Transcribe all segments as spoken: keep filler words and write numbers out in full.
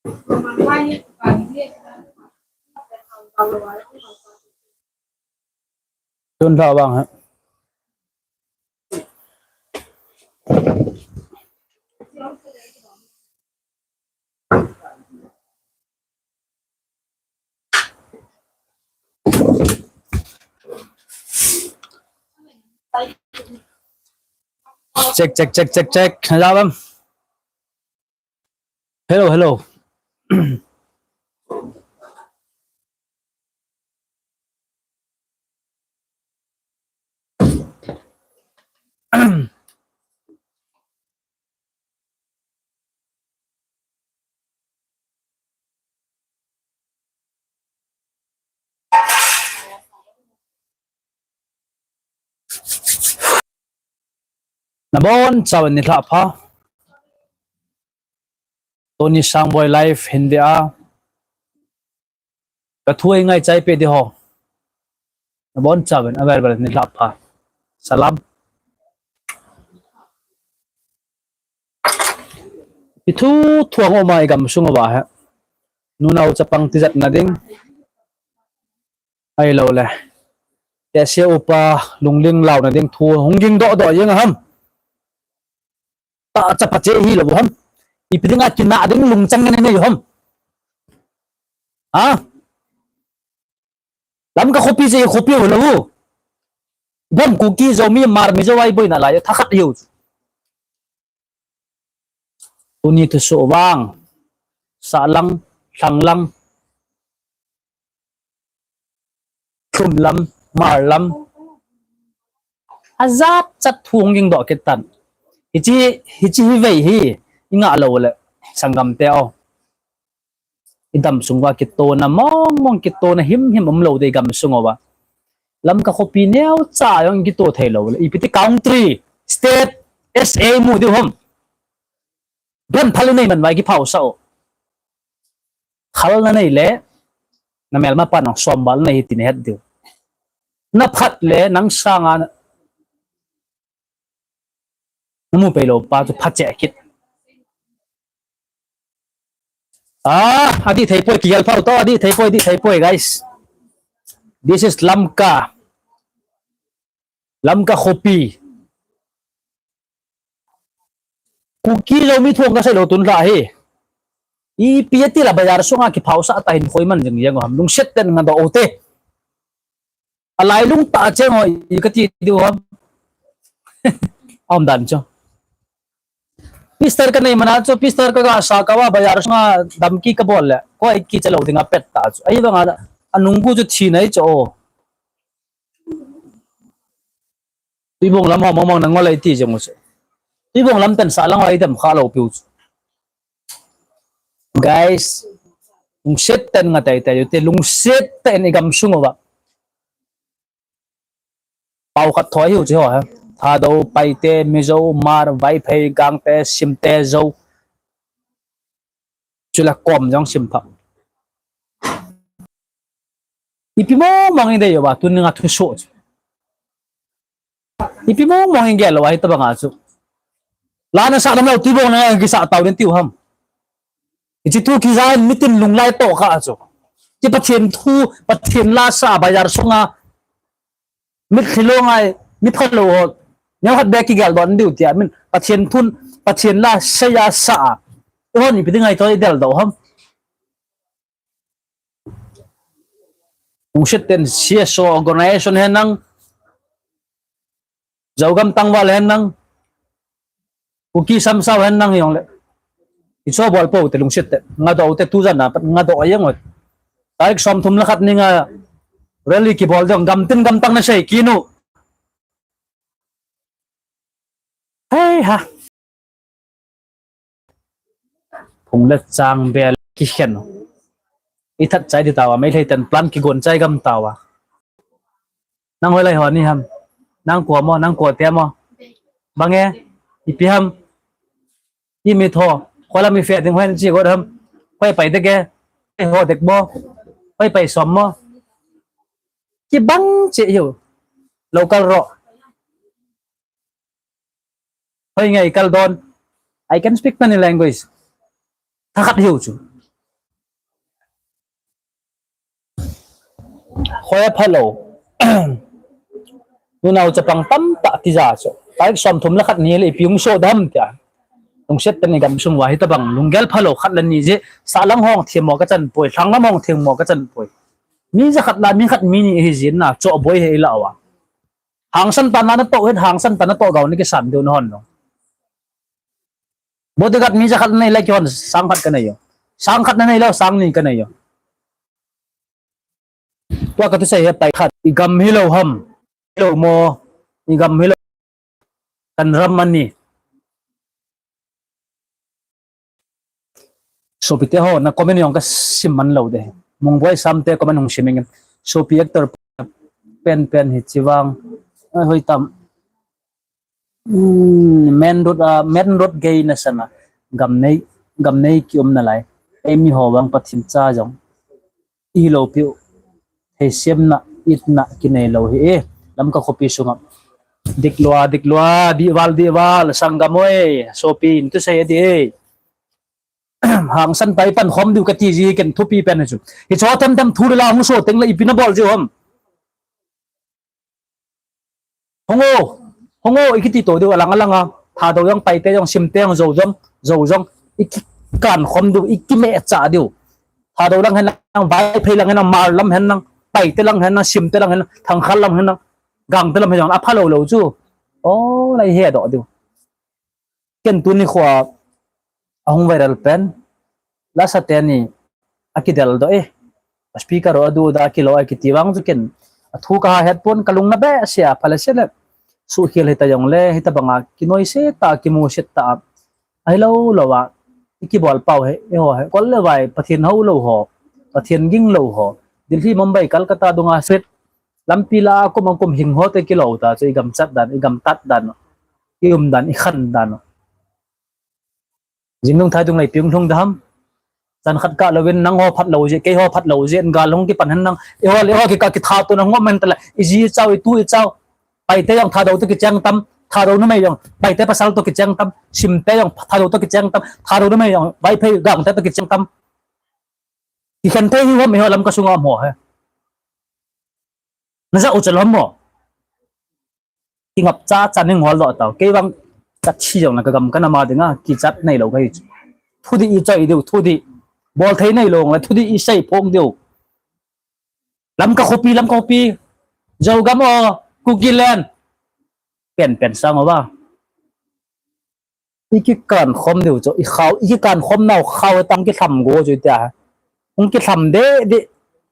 Tun lha vang ha. Check, check, check, check, check. Hello, hello. Nabonchauvin nilhah pha. Tony Sangboi live hin ve a. Ka thu ei ngaichai peh di ho. Nabonchauvin avel vel nilhah pha. Salam. Ipi thu thu a um a i gamsung uva hi. Nunao chapang tijatna ding. Ahilou le, tehse upa lungling launa ding thu hung ging doh doh jeng ham. Tahsa phache hilou ham. Ipi dinga kinah ding lungchang nei nei ham. Ha? Lamka khopi chu i khopi hilou. Bom Kuki Zomi Hmar Mizo a i boina lai thakhat hiu. Tuni thusoh vang, sahlang, lhanglang, lhumlam, marlam, ajat chat thu hung ging doh kit tan. Hiche, hiche hi vei hi, i ngah lou le, sanggamte o. I gamsung uva kitona mong mong, kitona him him umlou ding i gamsung uva. Lamka khopi neocha jong kito thei lou le. Ipi ti country, state, S A mu diu ham. Ban phal nei man vai kiphaosah o. Khal na nei le, na melma pa nang som bal nei hi ti na het diu. Na phat le, nang sanga na, na mu pei lou pa chu phache kit. Ah, adih thei poi, kigel phau to, adih thei poi, adih thei poi, guys. This is Lamka. Lamka khopi. Kuki Zomi thu ka sei lou tun lha hi. Ipi ati la bazar sunga kiphaosah ta hin khoi man jing jeng ham, lungset ten ngadoh u te. Alailung tah cheng ho i kati diu ham. Aum dan chu. Pistol ka nei mana chu, pistol ka ga sa ka va bazar sunga damki ka bol le. Koi kicha lou dinga pet ta chu. Ahivanga anunggu chu thi nai chu o. Tuibong lam ho mong mong na ngol ai ti jeng u chu. Tuibong lam ten sahlang ho i dam kha lou piu chu. Guys, lungset ten nga tai tai u te, lungset ten i gamsung uva. Pao khat thoi hiu chi ho ha. Thadou, Paite, Mizo, Hmar, Vaiphei, Gangte, Simte, Zo. Chule Kom jong sim pha. Ipi mong mong i dei uva, tuni nga thusoh chu. Ipi mong mong i gel uva, hitabanga chu. La na sa lam lou, tuibong na kisah tau den tiu ham. Hiche thu kija in mitin lunglai toh kha chu. Hiche Pathen thu, Pathen la sa bazar sunga. Mitlhi lo ngai, mi phalou ho. Neo khat beh kigel doh diu tia. Min Pathen thun, Pathen la sa a sa a. Hon ipi dinga i thoi del doh ham. Lungset ten C S O organization hen nang. Zogam tangval hen nang. Kuki samsau hen nang jong le. I cho bol pou te lungset te. Ngadoh u te tu jan a pat ngadoh a jeng u. Tarik som thum le khat ni nga rally kibol jong gamtin gamtang na sei kinu. Hei ha. Phung le chang bel kikhen. I that chai di tauva, Meitei ten plan kigon chai gam tauva. Nang hoilai ho ni ham. Nang kua mo, nang kua te mo. Bang e, ipi ham. I mi tho. Khola mi fe ding hoen chi go ham. Hoi pai dek e. Hoi ho dek mo. Hoi pai som mo. Kibang che hiu. Local ro. Hoi ngai kal don. I can speak many language. Thakhat hiu chu. Koi aphalou. Nunau chapang tamtah tija chu. Tarik som thum le khat ni le ipi hung soh dem tia. Lungset tah in igam sung uva hitabang lunggel phalou khat le ni jeh. Sahlang hung themmo kachan poi, lhanglam hung themmo kachan poi. Mi jakhat la, mi khat mi ni hi jin na, chohboi hi ila uva. Hangsan tah natoh het, hangsan tah natoh gao ni kisan diu nahon lou. Bodyguard mi jakhat nanei le kihon sang khat kanei u. Sang khat nanei lou, sang ni kanei u. Tua kathusei hi pai khat, igam hilou ham. Hilou mo, igam hilou. Kan ram ani. Sopite ho, na comment jong kasim man lou de. Mungboi Samte comment hung sim ing. Sopi actor pen pen hi chivang. Ai hoi tam. Hmm, main road a, main road gei nasana. Gam nei, gam nei kium nalai. Eimi ho vang Pathen cha jong. Ilou piu. Theisemna, itna kinei lou hi e. Lamka khopi sunga. Diklou a, diklou a, dihval, dihval, sanggam oi, sopi in thusei adi e. Hangsan tah in pankhom diu kati ji ken thupi pen chu. Hicho themthem thu le la hung so teng le ipi nabol jiu ham. Hung o, hung o, ikiti to diu alang alang a. Thadou jong, Paite jong, Simte jong, Zou jong, Zou jong. Ikikan khom diu, ikimeh cha diu. Thadou lang hen lang, Vaiphei lang hen lang, Hmar lam hen lang, Paite lang hen lang, Simte lang hen lang, Thangkhal lam hen lang, Gangte lam hen lang, aphalou lou chu. O, lai hedoh diu. Ken tuni khoa ahung viral pen, lasa teni akidel doh e. Speaker ho adu da akilo akiti vang chu ken athu kaha het pon kalung na behseh a phalese le. Suhkhel hita jong le, hitabanga kinoise ta, kimusit ta. Ahilou lou a, ikibol pau he, eiho he. Kol le vai, Pathen hou lou ho, Pathen ging lou ho. Delhi, Mumbai, Kolkata dunga sweat. Lampi la kum ang kum hing ho te kilou ta, chu igam chat dan, igam tat dan. Ium dan, ikhan dan. Jing nung thai dung lai piung lhung dam. Chan khat kah louvin nangho phatlou jeh, keiho phatlou jeh, gal hung kipan hen lang. Eiho le eiho kikah kithat to nangho man tala. Iji chau, itu ichau. Paite jong Thadou to kicheng tam. Thadou numei jong Paite pasal to kicheng tam. Simte jong Thadou to kicheng tam. Thadou numei jong Vaiphei Gangte to kicheng tam. Kikhen thei hi hom eiho Lamka sunga um ho he. Naja u chal hom mo. Kingap cha cha ning hol doh tau. Kei vang kathi jong na kagam kana ma dinga, kichat neilou kahi chu. Thudih ichoi diu, thudih. Bol thei neilou le, thudih isei phong diu. Lamka khopi, Lamka khopi. Zogam o, Kukiland. Pen pen sang o va. Ikikan khom diu chu, ikhao, ikikan khom nau khao tang kitham go chu tia. Hung kitham de de,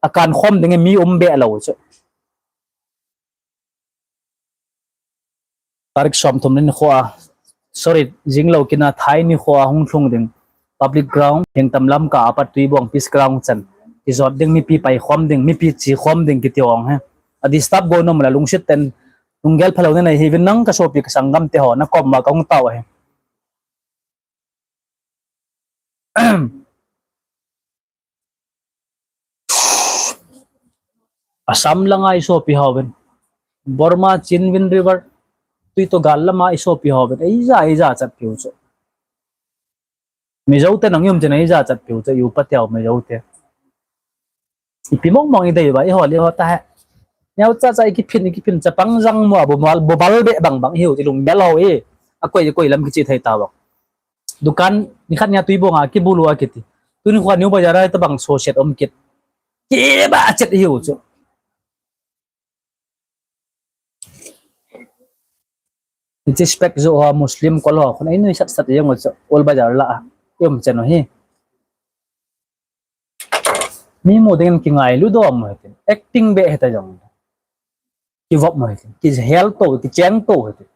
akan khom ding mi um be lou chu. Tarik som thum ni khoa, sorry, jinglou kina thai ni khoa hung lhung ding. Public ground, Hengtam Lamka apat Tuibong Peace Ground chan. Kijot ding mipi pai khom ding, mipi chi khom ding kiti ong he. A disturb go nom la lungset ten, lunggel phalou nei hiuvin nang kasopi kasanggam te ho, nakom uva kahung tao he. Assam langa isopi ho uvin. Burma, Chin River, tui to gal lama isopi ho uvin. Eija, eija chat piu chu. Mizo te nang ium chen eija chat piu chu, iu pa teo Mizo te. Ipi mong mong idei uva, iho le iho ta he. Neo cha cha ikiphin, ikiphin chapang jang mo, bobal, bobal be bang bang ihiu ti lunggel ho e. Akoi, akoi lam kichi thei ta vang. Dukan, nikhat nia Tuibong a kibulu a kiti. Tuni khoa New Bazaar a tabang so set om kit. Kiba chet ihiu chu. Hiche spec jo ho Muslim kol ho khun ei nui sat sat jeng u chu Old Bazaar la a. Ium chen u hi. Mi mu dingin kingailu dom u hitin. Acting be hita jong. Kivop u hitin. Kihel to, kicheng to hitin.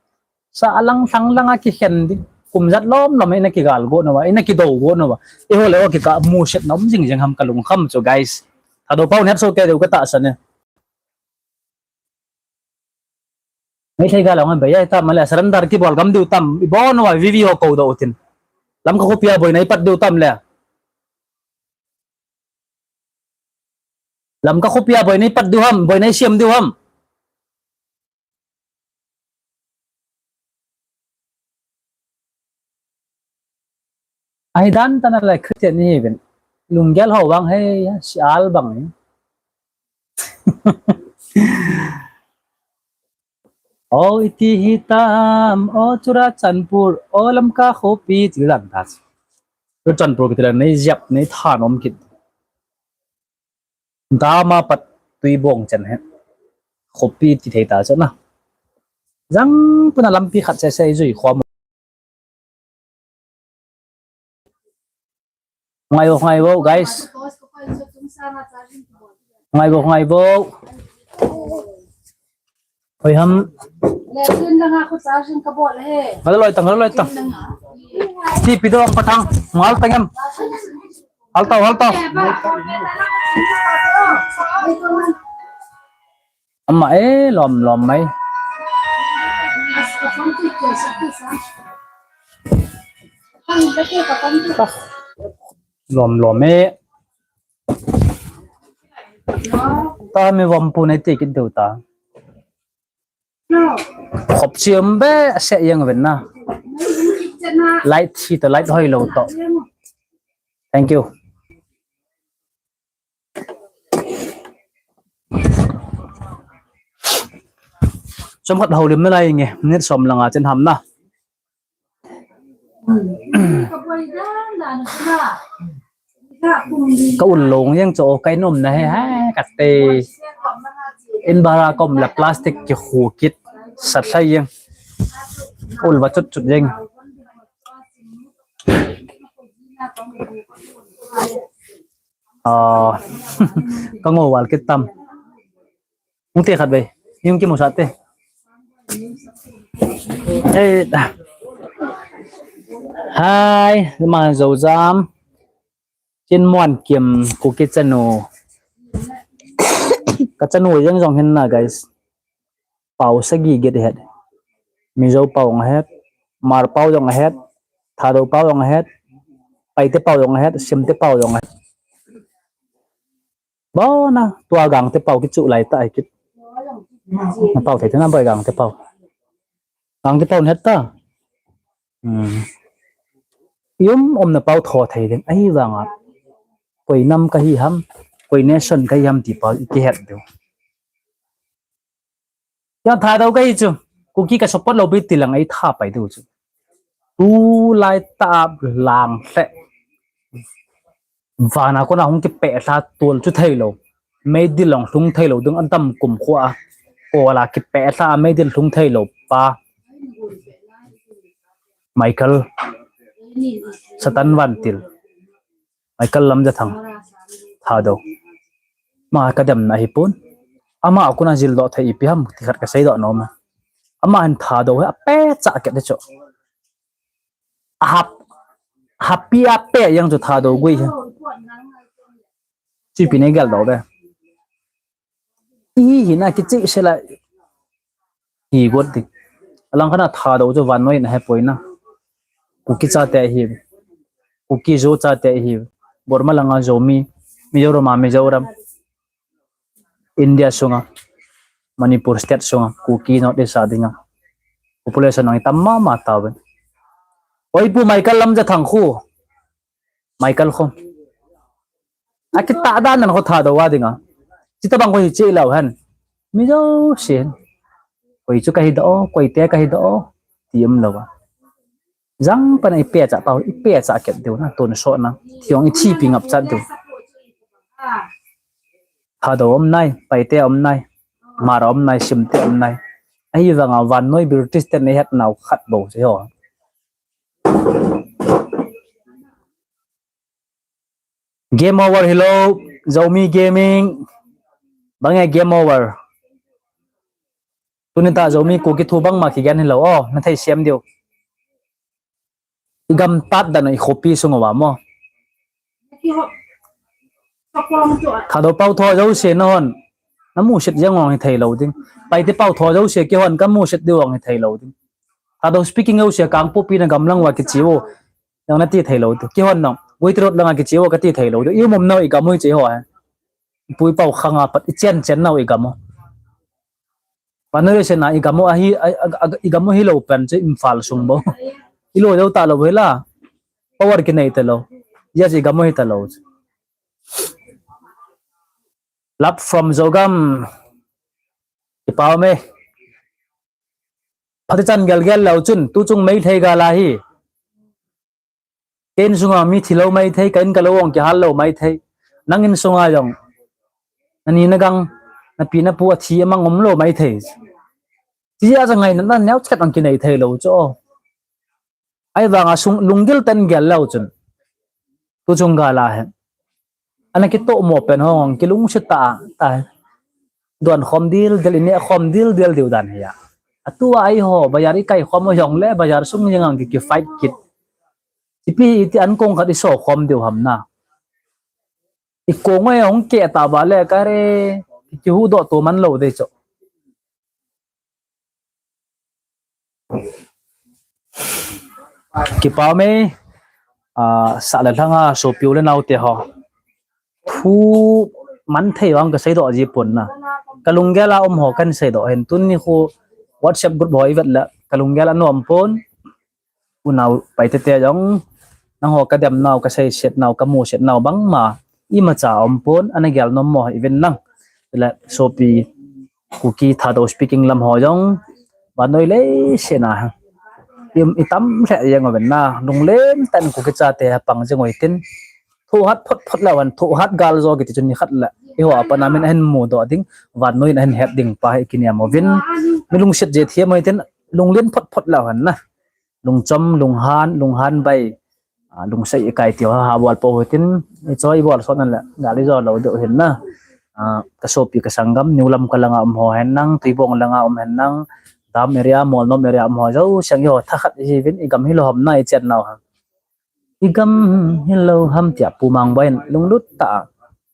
Sa alang thang langa kikhen ding. Kum jat lom lom ina kigal go nova, ina kido go nova. Eiho le eiho kikah muset na um jing jeng ham kalungkham chu, guys. Thadou pau nep so ke deu katahsan e. Meitei gal ong be ya tam le surrender kibol gam diu tam, ibon uva V V ho kou doh utin. Lamka khopia boina ipat diu tam le. Lamka khopia boina ipat diu ham, boina isiam diu ham. Ahi dan tana le Christian ni ven. Lunggel ho vang he, si al bang ni. O iti hitam, o Churachandpur, o Lamka khopi, ti dan ta. Churachandpur kiti la nei jep, nei thanom kit. Dam a pat Tuibong chan hi khopi ti thei ta chu na. Jang puna lampi khat sese jui khom. Ngai vo, ngai vo, guys. Ngai vo, ngai vo. Hoi ham. Ngal loi tang, ngal loi tang. Ti pi do ang patang. Ngal tang em. Hal tau, hal tau. Ama e, lom, lom mai. Lom, lom e. Ta mi vom pu nei ti kit deu ta. Khop chiam be se yang ven na. Light thi to, light hoi lo to. Thank you. Som khat haulim na lai nge, minute som langa chen ham na. Ka ul long yang cho, kai nom na he, ha, ka te. In bara kom la plastic ki khu kit, sat lai yang. Ul va chut chut yang. Ah, ka ngo val kit tam. Hung te khat ve. Hung kimu sat te. Eh, da. Hi, ma zo jam. Chin Muan Kim, Kuki chanu. Ka chanu jeng jong hin na, guys. Pau sagi get het. Mizo pau jong het. Hmar pau jong het. Thadou pau jong het. Paite pau jong het. Simte pau jong het. Bo na, tua Gangte pau kichu lai ta ai kit. Na pau thei thei na boi Gangte pau. Gangte pau het ta. Hmm. Yum om na pau tho thei ding. Ahi vanga. Koi nam ka hi ham, koi nation ka hi ham ti pau i kihet diu. Yang Thadou ka hi chu. Kuki ka support lou pi ti lang ai tha pai diu chu. Tu lai ta lang hle. Vana kona hung kipeh hla tol chu thei lou. Meidil long hlung thei lou ding an tam kum khua. Kola kipeh hla meidil hlung thei lou pa. Michael Satan Vantil. Michael Lamjathang. Thadou. Ma ka dem na hi pun. Ama kona jil doh thei ipi ham ti khat ka sei doh nom. Ama hin Thadou hi a pe cha ke de cho. A hap, happy a pe yang chu Thadou gui hi. Chi pi nei gel do be. I hi na kichi se la. Hi got di. Alang khana Thadou chu vannoi na he poi na. Kuki chate hi. Kuki Zo chate hi. Burma langa Zomi. Mizoram a Mizoram. India sunga, Manipur state sunga, Kuki North East a dinga. Population ang itam mama tauvin. Oi pu Michael Lamjathang khu. Michael khu. Akitah dan nan khu Thadou a dinga. Chita bang khu hi chi lou hen. Mizo sin. Koi chu ka hi do, koi te ka hi do. Ti um lou va. Jang pana i pe cha pau, i pe cha ket diu na, tun so na. Thiong i thi pi ngap chat diu. Thadou om nai, Paite om nai, Hmar om nai, Simte om nai. Ahi vanga vannoi British te nei het nau khat bou se ho. Game over hilou, Zomi Gaming. Bang e game over. Tuni ta Zomi Kuki thu bang ma kigen hilou. Oh, na thei siam diu. I gam tat dan i khopi sung uva mo. Thadou pau tho jouse na hon. Na musit jeng ong hi thei lou ding. Paite pau tho jouse kihon ka musit diu ong hi thei lou ding. Thadou speaking jouse Kangpokpi na gamlang uva kichi u. Jong na ti thei lou tu. Kihon nong. Guite Road langa kichi u ka ti thei lou tu. I um um nau i gam u i chi ho a. Pui pau khanga pat i chen chen nau i gam u. Vannoi se na i gam u ahi, a, a, a, i gam u hilou pen chu Imphal sung bou. Hilou jou talou hila. Power kinei talou. Yes, i gam u hi talou. Love from Zogam. Kipah e. Phatichan gelgel leu chun, tuchung Meitei gal ahi. Ka insunga mi thi lou maithei, ka in ka lou ong kihal lou maithei. Nang insunga jong, na ni na gang, na pi na pu athi amang um lou maithei. Tia cha ngaina na neocha khat ang kinei thei lou chu. Ahivanga sung lunggil tah in gel leu chun, tuchung gal ahi. Ana kitoh mo pen hong, kilungset tah, tah. Don khom dildel, ine khom dildel diu dan hi a. Atua eiho, bazar ikai khom jongle, bazar sung jeng ang ki, ki fight kit. Ipi iti an kong khat iso khom diu ham na. Ikong e hong ke ta ba le kare, kihuhdoh to man lou dei chu. Kipah e, ah, sah le lhanga sopi u le nao te ho. Thu manthei vang ka seidoh ji pon na. Ka lunggel a um ho kan seidoh hin tuni khu WhatsApp group ho ivet le ka lunggel a nom pon. Unau Paite te jong, nangho ka dem nau, ka seiset nau, ka muset nau bangma, imacha um pon, ana gel nom mo, iven nang. Le sopi, Kuki Thadou speaking lam ho jong, vannoi leiset na. I, itam lheh jeng uven na, lunglen tah in Kuki chate ha pang jeng u hitin. Thohhat phot phot leu hen, thohhat gal jo kiti chu ni khat le. Eiho a pat na min ahin mudoh ding, vannoi in ahin het ding pa hi kiniam uvin. Mi lungset je thiam u hitin, lunglen phot phot leu hen na. Lungchom, lunghan, lunghan bai. Ah, lungset ikai tiu ha, ha bol po u hitin, ichoi bol sot nan le, gal ijo lou diu hin na. Ah, ka sopi ka sanggam, New Lamka langa um ho hen nang, Tuibong langa um hen nang, Dam area, Molnom area um ho, jousen eiho thakhat ihiuvin, igam hilou ham na, ichan nau ha. Igam hilou ham tia Pu Mangboi in lunglut tah a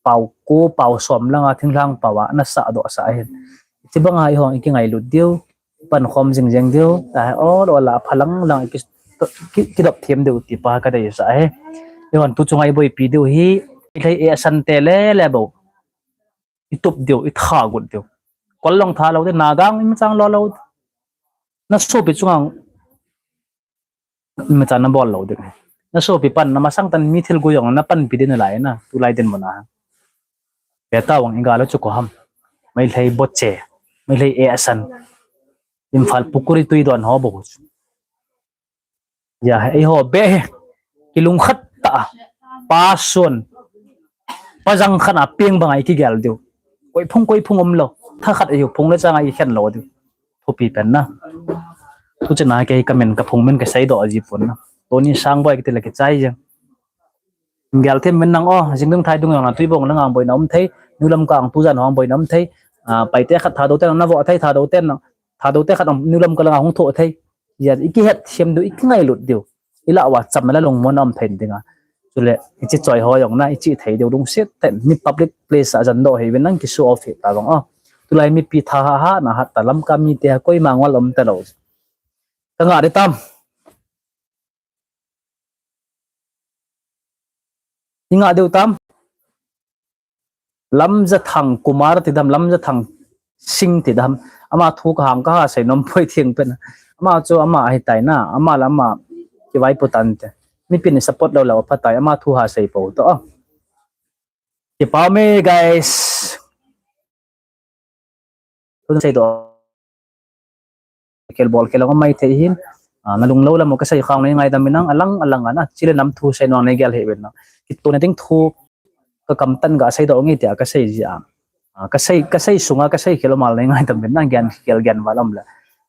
pao ko, pao som langa thinglhang pao a ana sahdoh sah ahin. Hiche banga eiho ikingailut diu, pankhom jing jeng diu, ta he, o, lo la phalang lang iki, ki, kidop them diu ti pa ka deisah ahi. Eihon tuchunga iboipi diu hi, ilhei e asan te le le bou. Itup diu, itha got diu. Kol long tha lou diu, nagang imchang lo lou diu. Na sopi chunga imacha na bol lou ding. Na sopi pan, na masang tah in mi thil gui jong na panpi ding nalai na, tulai dinmun a. Beta vang igal u chu ko ham. Meitei boche, Meitei e asan. Imphal pukuri tui don ho bou. Ya, eiho be, kilungkhat tah, pa son, pa jang khat a peng banga ikigel diu. Koi phung, koi phung um lou. Thakhat eiho phung le changa ikhen lou diu. Thupi pen na. Tuchana kei ka min ka phung min ka seidoh ji pon na. Tuni Sangboi kiti le kichai jeng. Gel them min nang o, jingdung thaidung jong na Tuibong langa boina um thei, New Lamka ang tujan hong boina um thei, ah, Paite khat Thadou te na vo thei, Thadou te na, Thadou te khat New Lamka langa hung tho thei. Ya, ikihet them diu, ikingailut diu. Ilah uva cham le lungmon a um thei dinga. Chule, ichi choi ho jong na, ichi thei diu lungset tah in, mi public place a jan doh hih uvin nang ki show off hih ta vang o. Tulai mipi thahat na hat ta Lamka mite ha koima ngol um talou. Ka ngah ding tam. I ngah diu tam. Lamjathang Kumar ti dam, Lamjathang Singh ti dam. Ama thu ka hang ka ha sei nom poi thing pen. Ama chu ama ahi tai na, ama le ama kivaipo tante. Mipin support lou lou apha tai, ama thu ha sei po to. Kipah me guys. Tun seidoh. Khel bol khel a ngam mai thei hin. Ah, na lunglou lam u ka sei khang nei ngaidam in nang alang alang ana. Chule nam thu sei nung nei gel hih uvin nang. Kitona ding thu ka kam tah in ga seidoh nge tia ka sei ji a. Ah, ka sei, ka sei sunga ka sei khel mal nei ngaidam in nang gel khel gel val um le.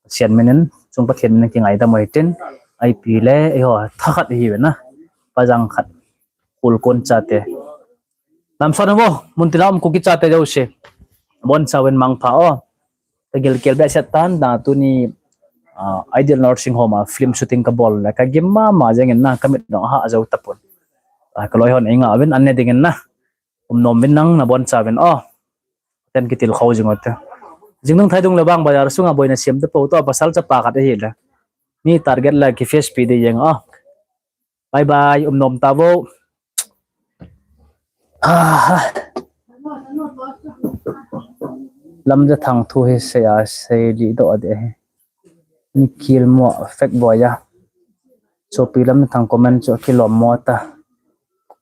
Sian minin, chung Pathen minin kingaidam u hitin. Ipi le, eiho, thakhat ihi uvin na. Pa jang khat. Kulkon chate. Lamson vo, mun tina um Kuki chate jouse. Boncha uvin mangpha o. Ka gilkel behseh tan na tuni, ah, Ideal Nursing Home a film shooting ka bol le ka gim mama jeng in na ka mit dong ha jou tapon. Ah, ka loi hon ei ngah uvin an ne ding in na. Um nom uvin nang na boncha uvin o. Ten kitilkhou jing u te. Jingdung thaidung le bang bazar sunga boina siam te po to pasal chapa khat ahi le. Mi target le ki face pi ding jeng o. Bye bye, um nom ta vo. Ah. Lamjathang thu hi sei a sei lih doh a deh hi. Nikhil mo fake boy a. Sopi Lamjathang comment chu kilom mo ta.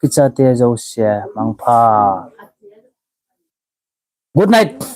Kichate jouse mangpha. Good night.